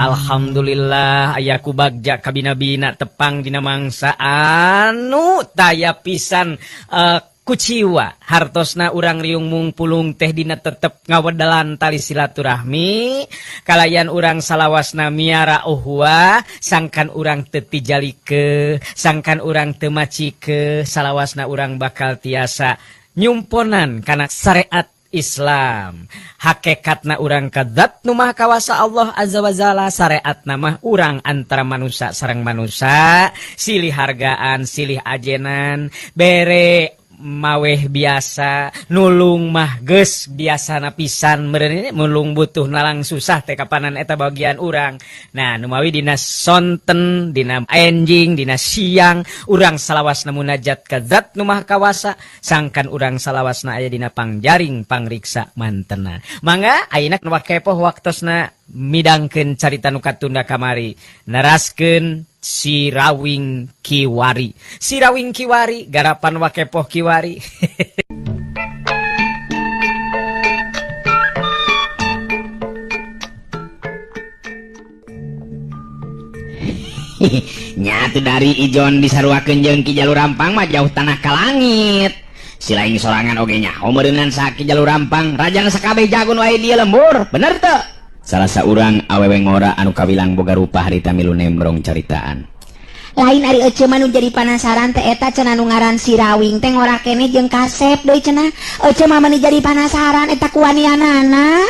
Alhamdulillah aya ku bagja kabina-bina tepang dina mangsa anu taya pisan kuciwa hartosna urang riung mungpulung teh dina tetep ngawedelan tali silaturahmi kalayan urang salawasna miara uhwa sangkan urang teu tijalike sangkan urang teu macike salawasna urang bakal tiasa nyumponan kana syariat Islam. Hakekatna urang ka zat nu maha kawasa Allah azza wa jalla, syariatna mah urang antara manusia sareng manusia, silih hargaan, silih ajenan, bere maweh biasa, nulung mah geus biasana pisan meureun nulung butuh nalang susah teh kapanan eta bagian urang. Nah, numawi dina sonten, dina enjing, dina siang urang salawasna munajat ka zat nu maha kawasa, sangkan urang salawasna aya dina pangjaring pangriksa mantena. Mangga ayeuna nu kepoh waktosna midangkeun carita nu katunda kamari, neraskeun Si Rawing Kiwari. Si Rawing Kiwari garapan Wakepoh Kiwari. Nyatu dari Ijon disaruakeun jeung Ki Jalur Rampang mah jauh tanah ka langit. Silaing sorangan oge nyaho meureunan sa Ki Jalur Rampang, rajana sakabeh jago nu aya di lembur, bener teu? Salah saurang awewe ngora anu kawilang boga rupa harita milu nembrong caritaan. Lain ari ece mah nu jadi panasaran teh eta cenah nu ngaran Si Rawing teh ngora keneh jeung kasep deui cenah. Ece mah meuni jadi panasaran eta kuanianana.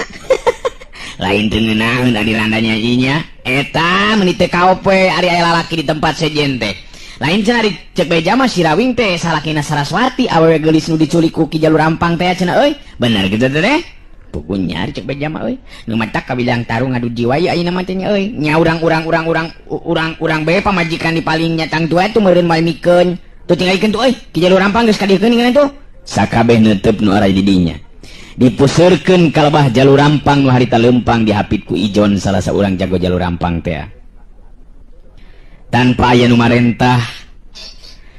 Lain teu ngeunaheun ari randanya inya. Eta meuni teu kaop we ari aya lalaki di tempat sejen teh. Lain cenah ari cek beja mah Si Rawing teh salakina Saraswati awewe geulis nu diculik ku Ki Jalur Rampang teh cenah euy. Bener kitu teh teh? Pukunya ari cek beja mah euy. Nu matak kabilang tarung ngadu jiwa ieu ayeuna mah teh nya euy. Nya urang-urang bae pamajikan di paling nya tangtua tuh meureun moal mikeun. Tuh tinggalikeun tuh euy. Ki Jalur Rampang geus kadieukeun ningalan tuh. Sakabeh neuteup nu araya di dinya. Dipuseurkeun ka lebah Jalur Rampang nu harita leumpang dihapit ku Ijon salah saurang jago Jalur Rampang teh. Tanpa aya nu marentah,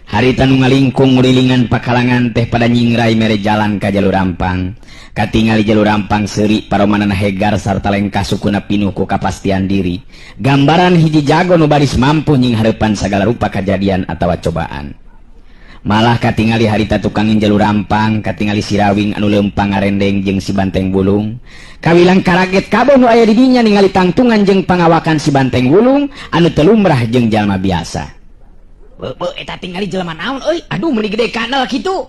harita nu ngalingkung ngurilingan pakalangan teh pada nyingrai mere jalan ka Jalur Rampang. Katingali Jalur Rampang seuri paromanana hegar sarta lengkah sukuna pinuh ku kapastian diri. Gambaran hiji jago nu baris mampu nying hareupan sagala rupa kajadian atawa cobaan. Malah katingali harita tukangin Jalur Rampang, katingali Si Rawing anu leumpang ngarendeng jeung si Banteng Wulung. Kawilang karaget kabeh nu aya di dinya ningali tangtungan jeung pangawakan si Banteng Wulung anu teu lumrah jeung jalma biasa. Beuh, eta tingali jelema naon euy? Aduh meuni gede kanal kitu.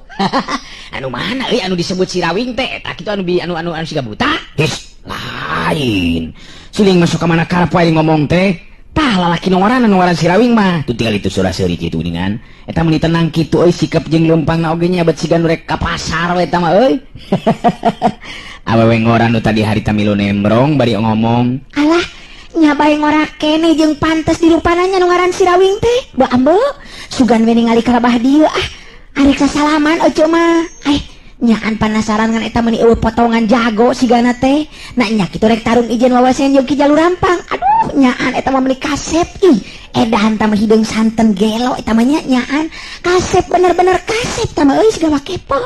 Anu mana euy anu disebut Si Rawing teh? Eta kitu anu bi anu anu anu siga buta? His, lain. Siling masuk ka mana karep wae ngomong teh. Tah lalaki nu ngaranna nu ngaran Si Rawing mah. Tuh tinggal itu surah seuri kitu geuningan. Eta meuni tenang kitu euy sikap jeung leumpangna oge nya bet siga nu rek ka pasar we eta mah euy. Awewe ngora nu tadi harita milu nembrong bari ngomong. Alah, nya bae ngora keneh jeung pantes dirupana nya nu ngaran Si Rawing teh. Beuh ambe, sugan we ningali kalabah dieu ah. Arek sasalaman ece mah. Nyaan panasaran ngan eta meuni eueuh potongan jago sigana teh. Na nya kitu rek tarung ijen wawasen jeung Ki Jalur Rampang. Aduh, nyaan eta mah meuni kasep ih. Edan tah mah hideung santen gelo eta mah nya nyaan. Kasep bener-bener kasep tah mah euy siga wakepo.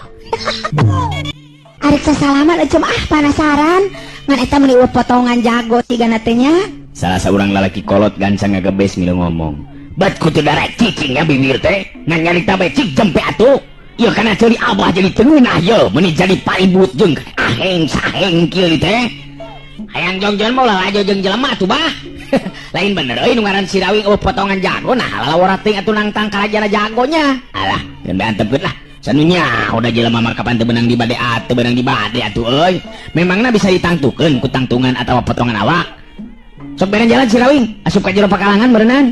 Arek sasalaman ece mah ah panasaran ngan eta meuni eueuh potongan jago sigana teh nya. Salah saurang lalaki kolot gancang ngagebes milu ngomong. Bat kutu darah cicing ya bibir teh. Ngan nyarita bae cik jempe atuh. Ieu kana ceuli abah jadi tengeunah ye, meuni jadi paribut jeung aheng saheng kieu teh. Hayang jongjon mah ulah lajo jeung jelema atuh bah. Lain bener euy nu ngaran Si Rawing eueuh potongan jago nah lalawara teuing atuh nangtang karajana jagonya. Alah, geun bae antepkeun lah. Sanunya udah jelema mah kapan teu beunang di bade atuh beunang di bade atuh euy. Memangna bisa ditangtukeun ku tangtungan atawa potongan awak. Sok beren jalan Si Rawing, asup ka jero pakalangan berenang.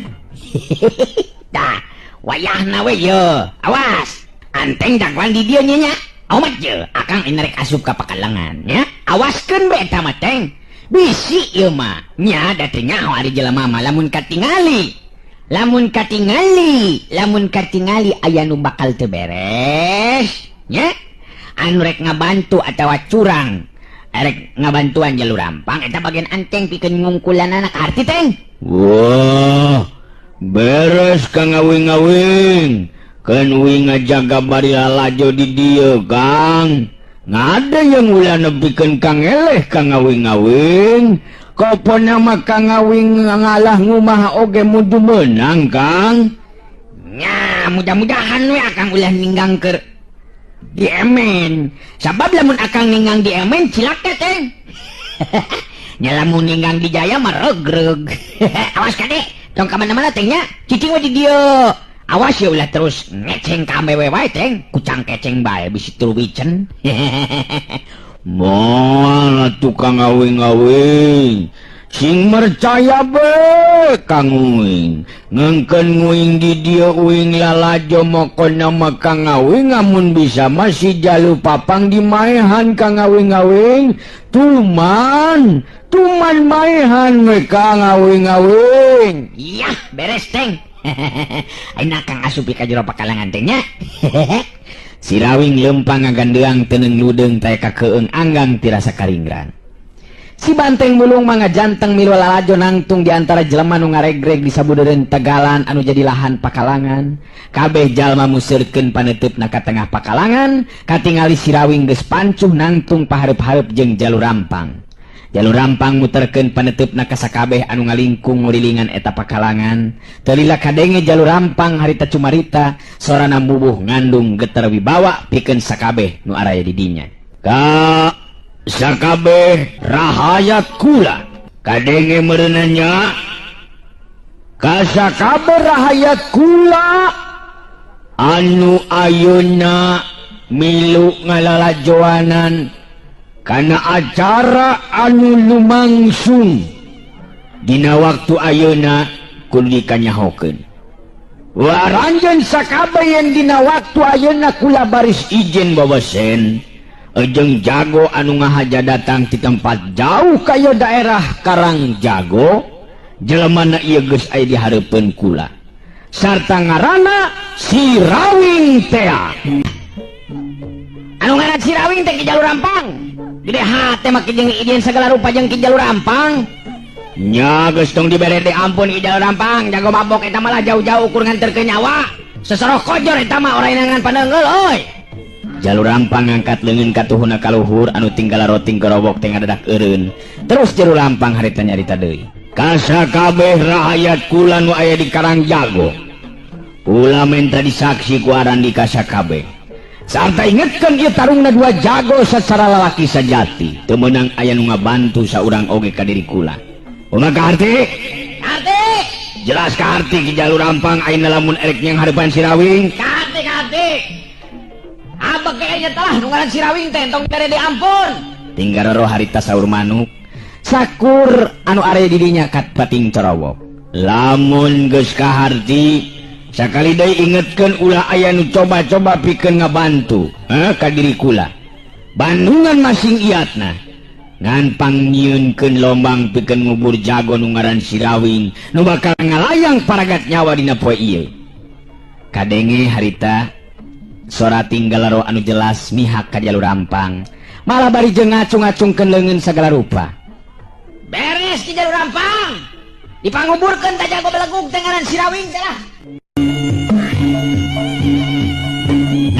Tah, wayahna we ye. Awas. Anteng dakwaan di dieu nya nya. Omat je, akang ini rek asup ka pakalangan nya. Awaskeun bae eta mah teng. Bisi ieu mah. Nya da teu nyaho ari jelema mah lamun katingali. Lamun katingali, lamun katingali aya nu bakal teu beres nya. Anu rek ngabantu atawa curang. Rek ngabantuan Jalur Rampang eta bagian anteng pikeun ngungkulanana ka arti teng. Wah, beres ka ngawing-ngawing. Keun uing ngajaga bari lalajo di dieu, Kang. Ngada yang ulah nepikeun kang eleh ka ngawing-ngawing. Kopona mah Kang Awing ngalah ngumaha oge mudu meunang Kang. Nya mudah-mudahan we akang ulah ninggang keur di emen. Sabab lamun akang ninggang di emen cilaka teh. Nya lamun ninggang di Jaya mah regreg. Awas kade, tong ka mana-mana teh nya. Cicing we di dieu. Awas ya ulah terus ngeceng ka awewe wae teh, kucang keceng bae bisi truwicen. Moal tukang awing-awing sing percaya be Kang Uing ngengkeun nguing di dieu uing lalajo mokona mah Kang Awing amun bisa masih jalu papang di maehan Kang Awing-awing tuman tuman maehan we Kang Awing-awing. Iya beres teng. Ayeuna Kang asup ka jero pakalangan teh nya. Sirawing lempang ngagandeang teneng ludeung teh kakeung anggang tirasa karingran. Si banteng mulung mangga janteng milu lalajo nangtung di antara jelema nu ngaregreg di sabudeureun tegalan anu jadi lahan pakalangan. Kabeh jalma museurkeun paneuteup ka tengah pakalangan, katingali Sirawing geus pancuh nangtung pahareup-hareup jeung Jalur Rampang. Jalur Rampang muterkeun paneuteup ka sakabeh anu ngalingkung ngurilingan eta pakalangan. Teu lila kadenge Jalur Rampang harita cumarita, sorana mubuh ngandung geter wibawa pikeun sakabeh nu araya di dinya. Ka sakabeh rahayat kula kadenge meureunanya ka sakabeh rahayat kula anu ayeuna milu ngalalajoanan kana acara anu lumangsung dina waktu ayeuna kudu dikanyahokeun. Waranjeun sakabeh yen dina waktu ayeuna kula baris ijen bawasen jeung jago anu ngahaja datang ti tempat jauh kaya daerah Karang Jago jelemana ieu geus aya di hareupeun kula sarta ngaranna Si Rawing tea. Anu ngaran Si Rawing teh Ki Jalur Rampang. Gede hate mah jeung izin segala rupa jeung Ki Jalur Rampang. Nya geus tong dibere de ampun Ki Jalur Rampang, jago mabok eta malah jauh-jauh ukur nganterkeun nyawa. Sesoroh kojor eta mah orainangan paneunggeul euy. Jalur Rampang ngangkat leungeun katuhuna kaluhur anu tinggal roting gerobok teh ngadadak eureun. Terus Jalur Rampang harita nyarita deui. Kasakabeh rahayat kula nu aya di Karang Jago. Kula menta disaksi ku aran di kasakabeh. Sarta ingetkeun ieu tarungna dua jago sacara lalaki sajati. Teu meunang aya nu ngabantu saurang oge ka diri kula. Kumaha kaharti? Kaharti. Jelas kaharti Ki Jalur Rampang ayeuna lamun erek nyang hareupan Si Rawing. Kaharti kaharti. Abek kayaknya telah nunggalan Si Rawing teh tong bere di ampun. Tinggal roh harita saur manuk. Sakur anu area didinya kat pating corowok. Lamun geus kaharti sakali deui ingetkeun ulah aya nu coba-coba pikeun ngabantu ka diri kula. Bandungan masing iatna ngan pangnyieunkeun lombang pikeun ngubur jago nu ngaran Si Rawing nu bakal ngalayang paragat nyawa dina poe ieu. Kadenge harita sora tinggal roh anu jelas mihak ka Jalur Rampang malah bari jeung ngacung-ngacungkeun leungeun sagala rupa. Beres Ki Jalur Rampang dipanguburkeun ta jago belegug teh ngaran Si Rawing teh lah.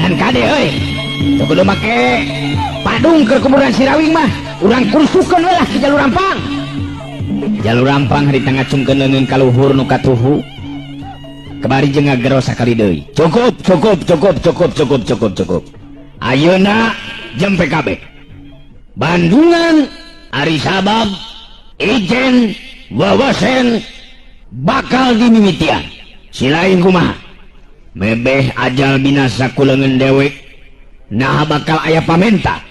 Ngan kade euy teu kudu make padung keur kuburan Si Rawing mah urang kursukeun we lah Ki Jalur Rampang. Jalur Rampang harita ngacungkeun leungeun kaluhur nu katuhu kebari jeung ngagero sakali deui. Cukup cukup cukup cukup cukup cukup cukup. Ayeuna jeung PKB Bandungan ari sabab ijen wawasen bakal dimimitian. Silain kumaha mebeh ajal binasa ku leungeun dewek naha bakal aya pamenta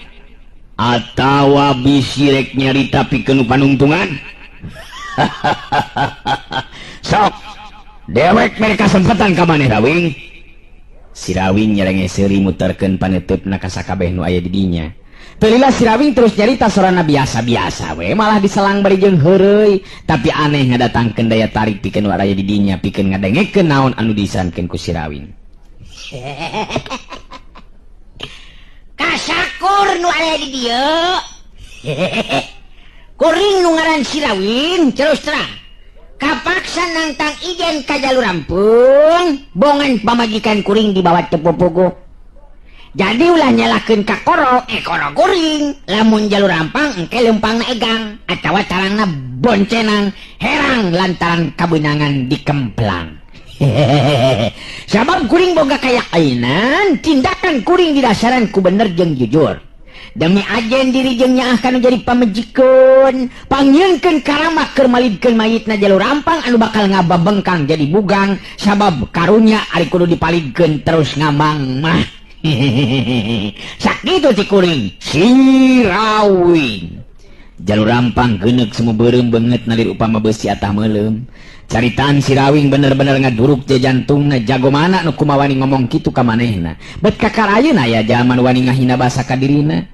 atawa bisi rek nyarita pikeun panungtungan. Sok dewek mere kasempatan ka maneh Rawing. Si Rawing nyerenge seuri muterkeun paneuteup na ka sakabeh nu aya di dinya. Teu lila Si Rawing terus nyarita sorana biasa-biasa we, malah diselang bari jeung heureuy, tapi aneh ngadatangkeun daya tarik pikeun nu araya di dinya pikeun ngadengekeun naon anu disankeun ku Si Rawing. Kasakur nu aya di dieu. Kuring nu ngaran Si Rawing terus terang kapaksa nangtang ijen ka Jalur Rampung, bongan pamajikan kuring dibawa teu popogo. Jadi ulah nyalahkeun ka koro, koro kuring. Lamun jalur rampang engke leumpangna egang atawa carangna boncenang herang lantaran kabeunangan dikemplang. Hehehe. Sabab kuring boga kayakainan tindakan kuring didasaran ku bener jeung jujur. Demi ajen diri jeung nyaah kanu jadi pamejikeun, pangnyieunkeun karama keur malidkeun mayitna jalur rampang anu bakal ngababengkang jadi bugang sabab karunya ari kudu dipalidkeun terus ngamang mah. Hehehe. Sakitu ti kuring Sirawing. Jalur rampang geuneuk semu beureum beungeut nalir upama beusi atah meuleum. Caritaan Sirawing bener-bener ngaduruk je jantungna jago mana nu kumawani ngomong kitu ka manehna. Bet kakar ayeuna aya jalma nu wani ngahina basa ka dirina.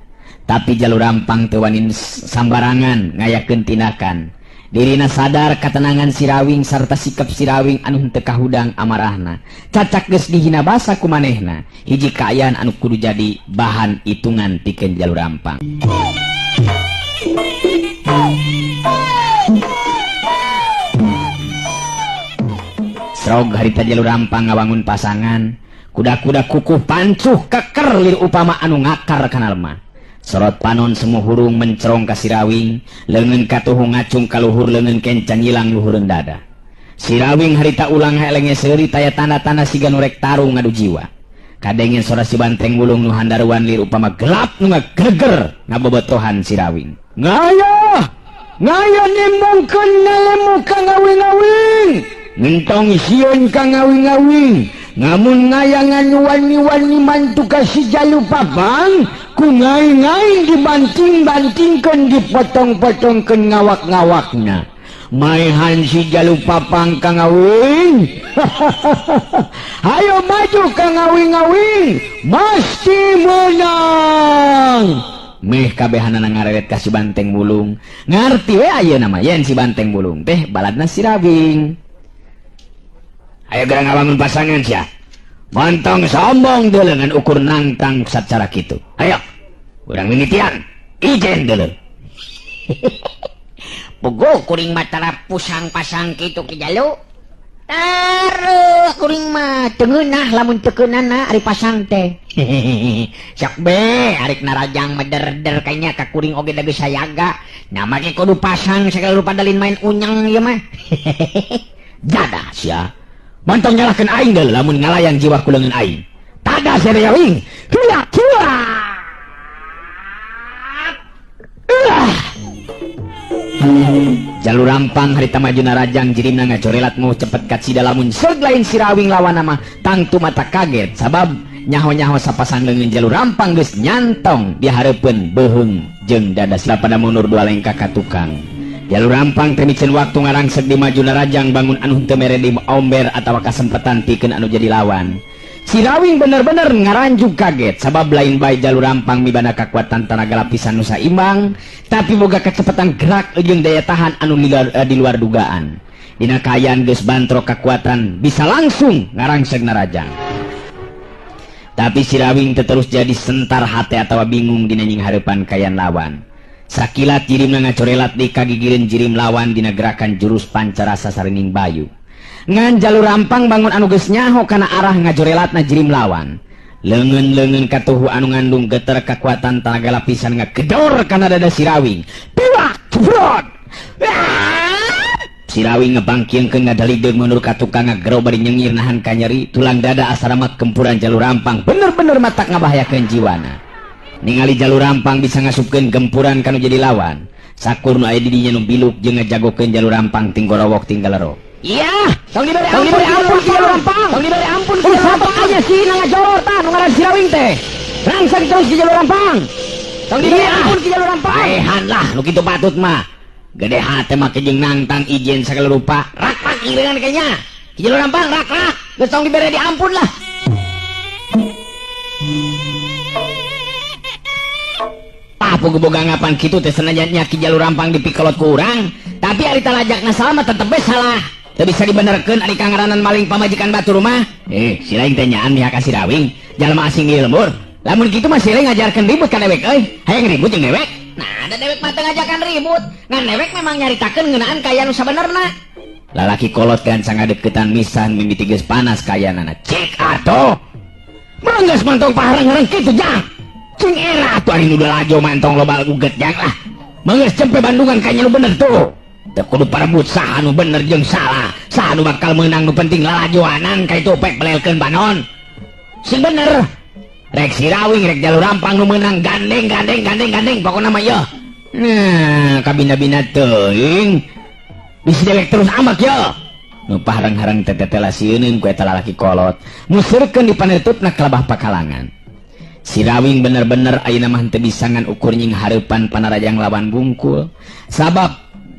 Tapi jalur rampang teu wani sambarangan ngayakeun tindakan. Dirina sadar katenangan Sirawing sarta sikap Sirawing anu henteu kahudang amarahna. Cacak geus dihina basa ku manehna. Hiji kaayaan anu kudu jadi bahan hitungan pikeun jalur rampang. Srog harita jalur rampang ngawangun pasangan. Kuda-kuda kukuh pancuh keker lir upama anu ngakar kana lemah. Sorot panon semu hurung mencerong ka Sirawing, leungeun katuhu ngacung ka luhur leungeun kencan nyilang luhureun dada. Sirawing harita ulang haelenge seuri taya tanda-tanda siga nu rek tarung ngadu jiwa. Kadengen sora si banteng wulung nu handaruan lir upama gelap nu ngagreger ngabobotohan Sirawing. Ngaya! Ngaya nimbongkeun ngalemu ka ngawing-ngawing. Ngentong sieun ka ngawing-ngawing. Ngamun ngayangan wani-wani mantu ka si Jalu Papang, ku ngai-ngai dibanting-bantingkeun dipotong-potongkeun ngawak-ngawakna. Maehan si Jalu Papang ka ngawing. Hayo maju ka ngawing-ngawing, mesti menang. Meh kabehanana ngareret ka si banteng bulung. Ngarti we ayeuna mah yen si banteng bulung teh baladna Sirawing. Ayo gerang ngabangun pasangan sia. Montong sombong deuleu ngan ukur nangtang sacara kitu. Ayo, urang mimitian, ijen deuleu. Puguh kuring mah tara pusang-pasang kitu Ki Jalu. Taruh kuring mah teu ngeunah lamun teu keunana ari pasang teh. Sok be arek narajang meder-der kayaknya ka kuring oge da geus sayaga. Nah make kudu pasang sagala rupa dalin main unyang ieu mah. Jadah sia. Montong nyalahkeun aing deuleu lamun ngalayang jiwa ku leungeun aing. Tada Sirawing. Hiya hiya. Jalur rampang harita maju narajang jirimna ngacorelat mau cepet kacida lamun seug lain Sirawing lawan mah tangtu mata kaget sabab nyaho-nyaho sapasang leungeun jalur rampang geus nyantong di hareupeun beuheung jeung dada sila pada mundur dua lengkah ka tukang. Jalur rampang teh miceun waktu ngarangsek di maju narajang bangun anu henteu mere di omber atawa kasempetan pikeun anu jadi lawan. Sirawing bener-bener ngaranjug kaget sabab lain bae jalur rampang mibana kakuatan tanaga lapisan nu saimbang tapi boga kecepatan gerak jeung daya tahan anu di luar dugaan. Dina kaayaan geus bantrok kakuatan bisa langsung ngarangsek narajang. Tapi Sirawing teu terus jadi sentar hate atawa bingung dina nying hareupan kayan lawan. Sakilat jirimna ngacorelat di kagigireun jirim lawan dina gerakan jurus pancarasa sarining bayu. Ngan jalur rampang bangun anu geus nyaho kana arah ngajorelatna jirim lawan. Leungeun-leungeun katuhu anu ngandung geter kakuatan tanaga lapisan ngagedor kana dada Sirawing. Piwak jebrot. Sirawing ngebangkiengkeun ngadalideung mundur ka tukang ngagero bari nyengir nahan kanyeri tulang dada asarama gempuran jalur rampang bener-bener matak ngabahayakeun jiwana. Ningali jalur rampang bisa ngasupkeun gempuran kanu jadi lawan. Sakur nu aya di dinya nu biluk jeung ngajagokeun jalur rampang tinggorowok tinggalero. Iya, tong dibere ampun ki jalur rampang. Tong dibere ampun ki jalur rampang aya si ngajoror tah nu ngaran Sirawing teh. Rangsang terus ki jalur rampang. Tong dibere ampun ki jalur rampang. Ehan lah nu kitu patut mah. Gede hate mah jeung nangtang ijen sagala rupa. Rak-rak irengan kayaknya. Ki jalur rampang rak-rak. Geus tong dibere diampun lah. Pugu boga ngapan kitu teh senajan nya Ki Jalur Rampang dipikolot ku urang, tapi ari talajakna salah mah tetep we salah. Teu bisa dibenerkeun ari kangaranan maling pamajikan batur mah. Si lain teh nyaan mihak ka Sirawing, jalma asing di lembur. Lamun kitu mah si lain ngajarkeun ribut ka dewek euy. Hayang ribut jeung dewek. Nah, ada dewek mah teu ngajakan ribut. Ngan dewek memang nyaritakeun ngeunaan kaya nu sabenerna. Lalaki kolot gancang ngadeukeutan misan mimiti geus panas kayanana. Cek atuh. Manggas mantong pahareng-hareng kitu jang. Cing era atuh ari nu lalajo mantong loba uget jang lah. Manggas cempe Bandungan kayaknya nu bener tuh. Teu kudu parebut saha nu bener jeung salah. Saha nu bakal meunang nu penting lalajoanan ka itu pek belelkeun panon. Sing bener. Rek Sirawing rek Jalur Rampang nu meunang gandeng gandeng gandeng gandeng pokona mah yeuh. Nah, kabina-bina teuing. Bisi dewek terus amak yeuh. Nu pahareng-hareng tetetela sieuneun ku eta lalaki kolot. Museurkeun dipanetutna kalabah pakalangan. Sirawing bener-bener ayeuna mah henteu bisa ngan ukur nying hareupan panarajang lawan bungkul. Sabab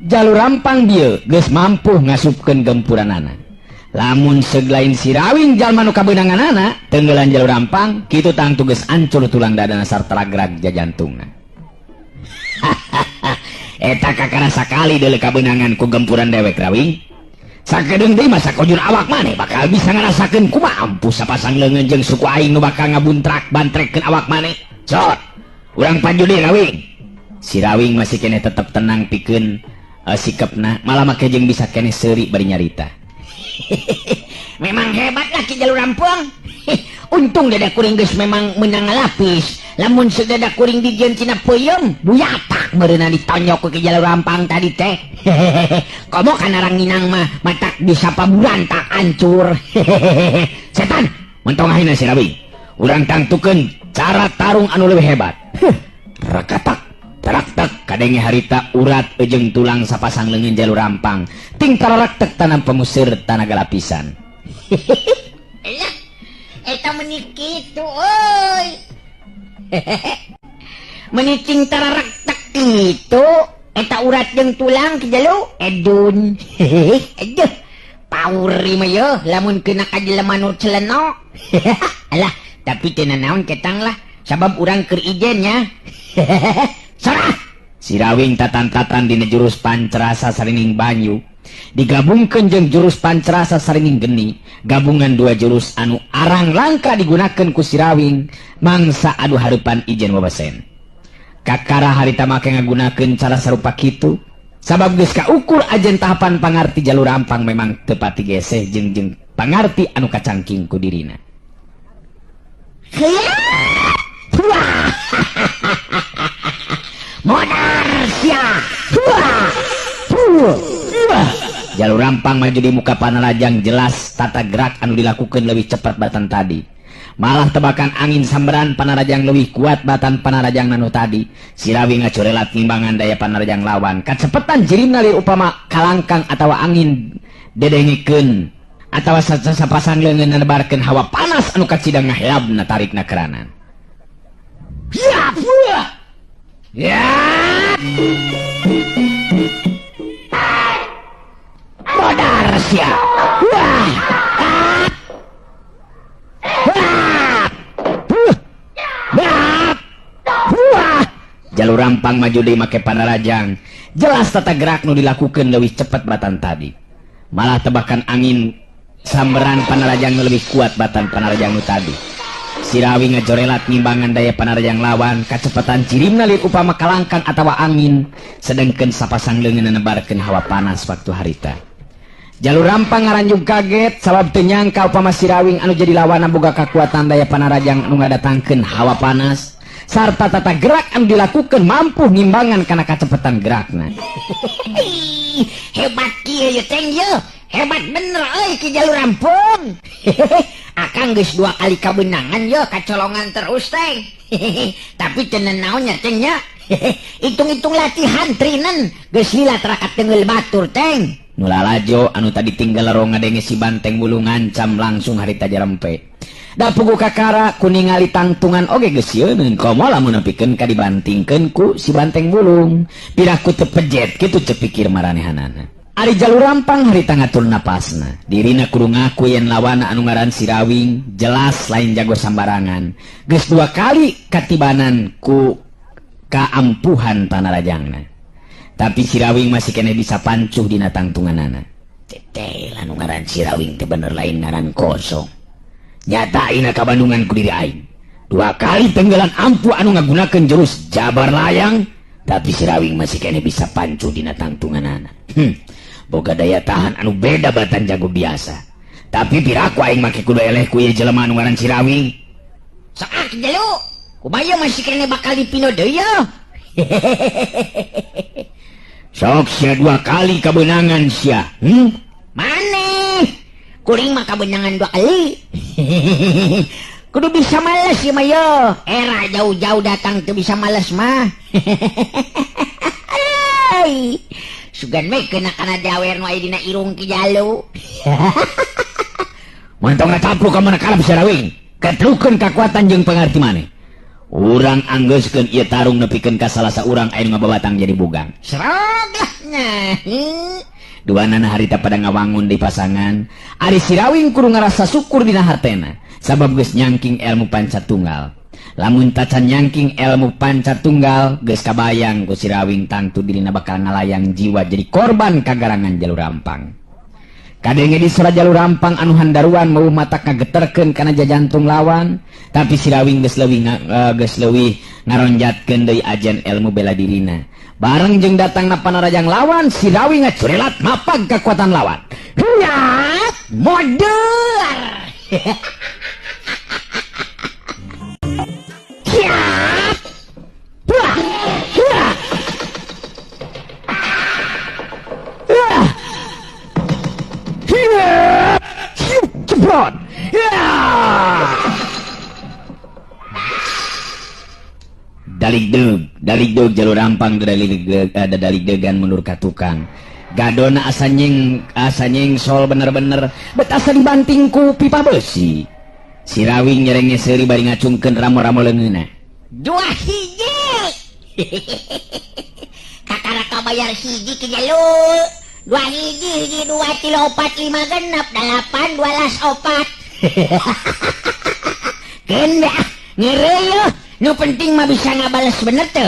Jalur Rampang bieu geus mampu ngasupkeun gempuranana. Lamun seglain Sirawing jalma nu kabeunanganana tenggelan Jalur Rampang kitu tangtu geus ancur tulang dadana sarta ragrag jajantungna. Eta kakara sakali deuleu kabeunangan ku gempuran dewek Rawing. Sakedeung deui mah sakojur awak maneh bakal bisa ngarasakeun kumaha ampuh sapasang leungeun jeung suku aing nu bakal ngabuntrak bantrekkeun awak maneh. Cot, urang panjudi Rawing. Sirawing masih keneh tetep tenang pikeun sikapna, malah make jeung bisa keneh seuri bari nyarita. Memang hebat lah Ki Jalur Rampang. Untung dada kuring geus memang menang lapis. Lamun sedada kuring dijieun tina peuyeum, buyatak meureunna ditonyok ku Ki Jalur Rampang tadi teh. Komo kana ranginang mah matak bisa paburantak hancur. Setan, mentong ahina Sirawing. Urang tangtukeun cara tarung anu leuwih hebat. Rakatak taraktek kadenge harita urat ejeng tulang sapasang leungeun Jalur Rampang. Ting tararaktek tanam pemusir tanaga lapisan. Elah, eta meuni kitu euy. Meuni ting tararaktek kitu, eta urat jeung tulang Ki Jalu edun. Aduh, pauri mah yeuh lamun kena ka jelema nu celeno. Alah, tapi teu nanaon ketang lah, sabab urang keur ijen nya. Sarah! Sirawing tatan-tatan dina jurus pancerasa sarining banyu digabungkeun jeung jurus pancerasa sarining geni, gabungan dua jurus anu arang langka digunakeun ku Sirawing mangsa adu hareupan ijen wawesen. Kakara harita make ngagunakeun cara sarupa kitu sabab geus kaukur ajen tahapan pangarti Jalur Rampang memang teu pati geseh jeung jeung pangarti anu kacangking ku dirina. Modar sia. Jalur Rampang maju di muka panarajang jelas tata gerak anu dilakukan lebih cepat batan tadi. Malah tebakan angin sambaran panarajang lebih kuat batan panarajang nanu tadi. Sirawing ngacorelat ngimbangan daya panarajang lawan. Kacepetan jirimna lir upama kalangkang atawa angin dedengikeun atawa sapasang leungeun nebarkeun hawa panas anu kacida ngahelabna tarikna keranan. Ya, ya. Modar sia. Wah. Wah. Jalur Rampang maju deui make panarajang. Jelas tata gerak nu dilakukeun leuwih cepet batan tadi. Malah tebakan angin samberan panarajang nu leuwih kuat batan panarajang nu tadi. Sirawing ngajorelat ngimbangan daya panarajang lawan, kacepetan cirimna lir upama kalangkang atawa angin, sedengkeun sapasang leungeun nebarkeun hawa panas waktu harita. Jalur Rampang ngaranjung kaget sabab teu nyangka upama Sirawing anu jadi lawanna boga kakuatan daya panarajang anu ngadatangkeun hawa panas sarta tata gerak anu dilakukeun mampu ngimbangan kana kacepetan gerakna. Hebat kieu ye teng ye. Hebat bener euy Ki Jalur Rampung. Akang geus dua kali kabeunangan ye kacolongan terus teng. Tapi teu nanaon nya teng nya. Hitung-hitung latihan trinen geus lila terakat tengeul batur teng. Nu lalajo anu tadi tinggal lerong ngadenge si banteng bulu ngancam langsung harita jarempe. Da puguh kakara ku ningali tangtungan oge geus sieuneun komo lamun nepikeun ka dibantingkeun ku si banteng bulung. Piraku teu pejet kitu teu pikir maranehanana. Ari Jalur Rampang harita ngatur napasna. Dirina kudu ngaku yen lawana anu ngaran Sirawing jelas lain jago sambarangan. Geus dua kali katibanan ku kaampuhan panarajangna. Tapi Sirawing masih keneh bisa pancuh dina tangtunganana. Teteh anu ngaran Sirawing teh bener lain ngaran kosong. Nyata ayeuna kabandungan ku diri aing. Dua kali tenggelan ampuh anu ngagunakeun jurus jabar layang, tapi Sirawing masih keneh bisa pancuh dina tangtunganana. Boga daya tahan anu beda batan jago biasa. Tapi piraku aing make kudu eleh ku ieu jelema anu ngaran Sirawing. Sok ah Ki Jalu. Kumaha masih kene bakal dipino deui ye. Sok sia dua kali kabeunangan sia. Maneh? Kuring mah kabeunangan dua kali. Kudu bisa males ieu mah ye. Era jauh-jauh datang teu bisa males mah. Sugan we kena kana dawer nu aya dina irung Ki Jalu. Mun tong ngacampluk ka mana kalap sia Rawing. Ketrukeun kakuatan jeung pangarti maneh. Urang anggeuskeun ieu tarung nepikeun ka salah saurang aya nu ngababatang jadi bugang. Serog lah nya. Duanana harita pada ngawangun di pasangan. Ari si Rawing kudu ngarasa syukur dina hatena sabab geus nyangking ilmu panca tunggal. Lamun tacan nyangking ilmu panca tunggal geus kabayang ku si Rawing tangtu dirina bakal ngalayang jiwa jadi korban kagarangan Jalu Rampang. Kadenge di sora Jalu Rampang anu handaruan mau matak ngageterkeun kana jajantung lawan, tapi si Rawing geus leuwih ngaronjatkeun deui ajen ilmu bela dirina. Bareng jeung datangna panarajang lawan, si Rawing ngacurelat mapag kekuatan lawan. Hiat modar. Hiat. Wah. Hiat. Wah. Hiat. Jebrot. Daligdeug Jalu Rampang daligdegan mundur ka tukang. Gadona asa nyeng sol bener-bener bet asa dibanting ku pipa besi. Si Rawing nyerenge seuri bari ngacungkeun ramo-ramo leungeunna. Dua hiji. Kakara kabayar hiji Ki Jalu. Dua hiji hiji dua tilu opat lima genep dalapan dualas opat. Keun ah ngeureuy. Nu penting mah bisa ngabales bener teu.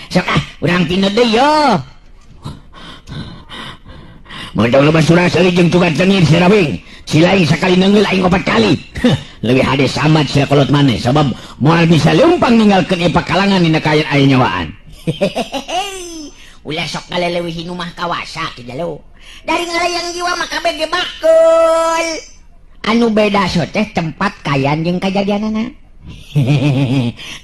Sok ah urang pino deui yo. Mun tong loba surang seuri jeung tugan cengir si Rawing. Si lain sakali neungeul aing opat kali. Leuwih hade samat sia kolot maneh sabab moal bisa leumpang ninggalkeun ieu pakalangan dina kaayaan aya nyawaan. Ulah sok ngaleleuwihi nu mah kawasa Ki Jalu. Dari ngalayang jiwa mah kabeh ge bakul. Anu beda so teh tempat kayan jeung kajadianana.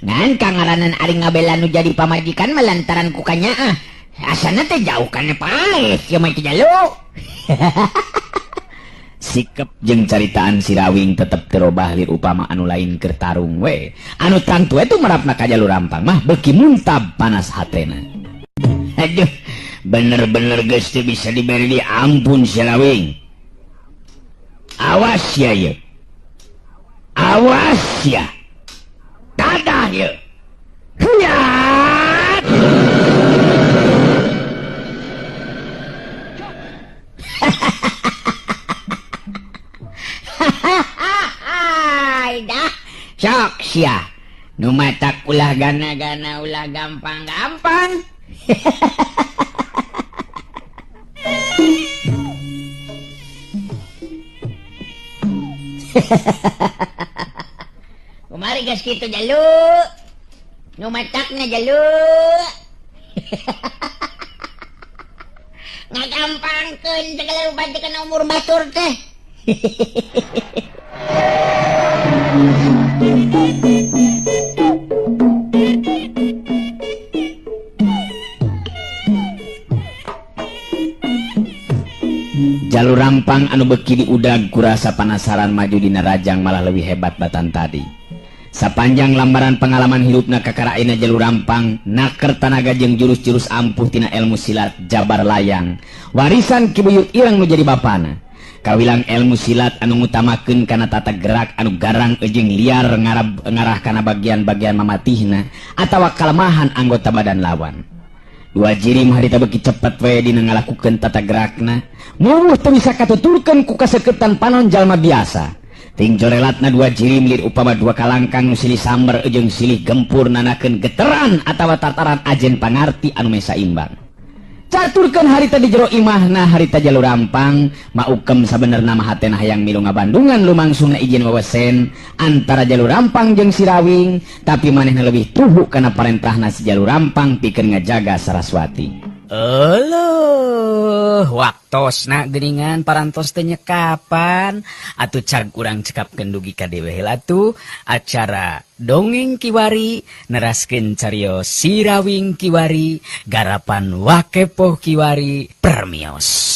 Ngan kangaranan ari ngabela nu jadi pamajikan mah lantaran ku kanyaah. Asana teh jauh kana paeh ieu mah Ki Jalu. Sikep jeung caritaan si Rawing tetep terobah lir upama anu lain keur tarung we. Anu tangtu eta marapna ka Jalu Rampang mah beuki muntab panas hatena. Aduh, bener-bener geus teu bisa diberi di ampun si Rawing. Awas ya ye. Awas ya. Dadah ye. Hiat. Dah sok sia. Nu matak ulah gana-gana ulah gampang-gampang. Kumari gas kitu Jalu. Nu matakna Jalu. Ngagampangkeun segala rupa teh kana umur batur teh. Jalu Rampang anu beuki diudag kurasa panasaran maju dina rajang malah leuwih hebat batan tadi. Sapanjang lambaran pengalaman hirupna kakara ayeuna Jalu Rampang naker tanaga jeung jurus-jurus ampuh tina ilmu silat jabar layang warisan Ki Buyut Ireng nu jadi bapana. Kawilang ilmu silat anu ngutamakeun kana tata gerak anu garang jeung liar ngarah kana bagian-bagian mamatihna atawa kalemahan anggota badan lawan. Dua jirim harita beuki cepet we dina ngalakukeun tata gerakna. Muruh teu bisa katuturkeun ku kaseketan panon jalma biasa. Ting jorelatna dua jirim lir upama dua kalangkang nu silih samber jeung silih gempur nanakeun geteran atawa tataran ajen pangarti anu mesa imbang. Caturkeun harita di jero imahna harita Jalu Rampang maukem sabenerna mah hatena hayang milu ngabandungan lumangsungna izin wewesen antara Jalu Rampang jeung si Rawing, tapi manehna leuwih tuhu kana parentahna si Jalu Rampang pikeun ngajaga Saraswati. Euleuh, waktosna geuningan parantos teh nyekapan. Atuh cag urang cekapkeun dugi ka dieu heula atuh acara Dongeng Kiwari neraskeun carios Sirawing Kiwari garapan Wakepoh Kiwari, permios.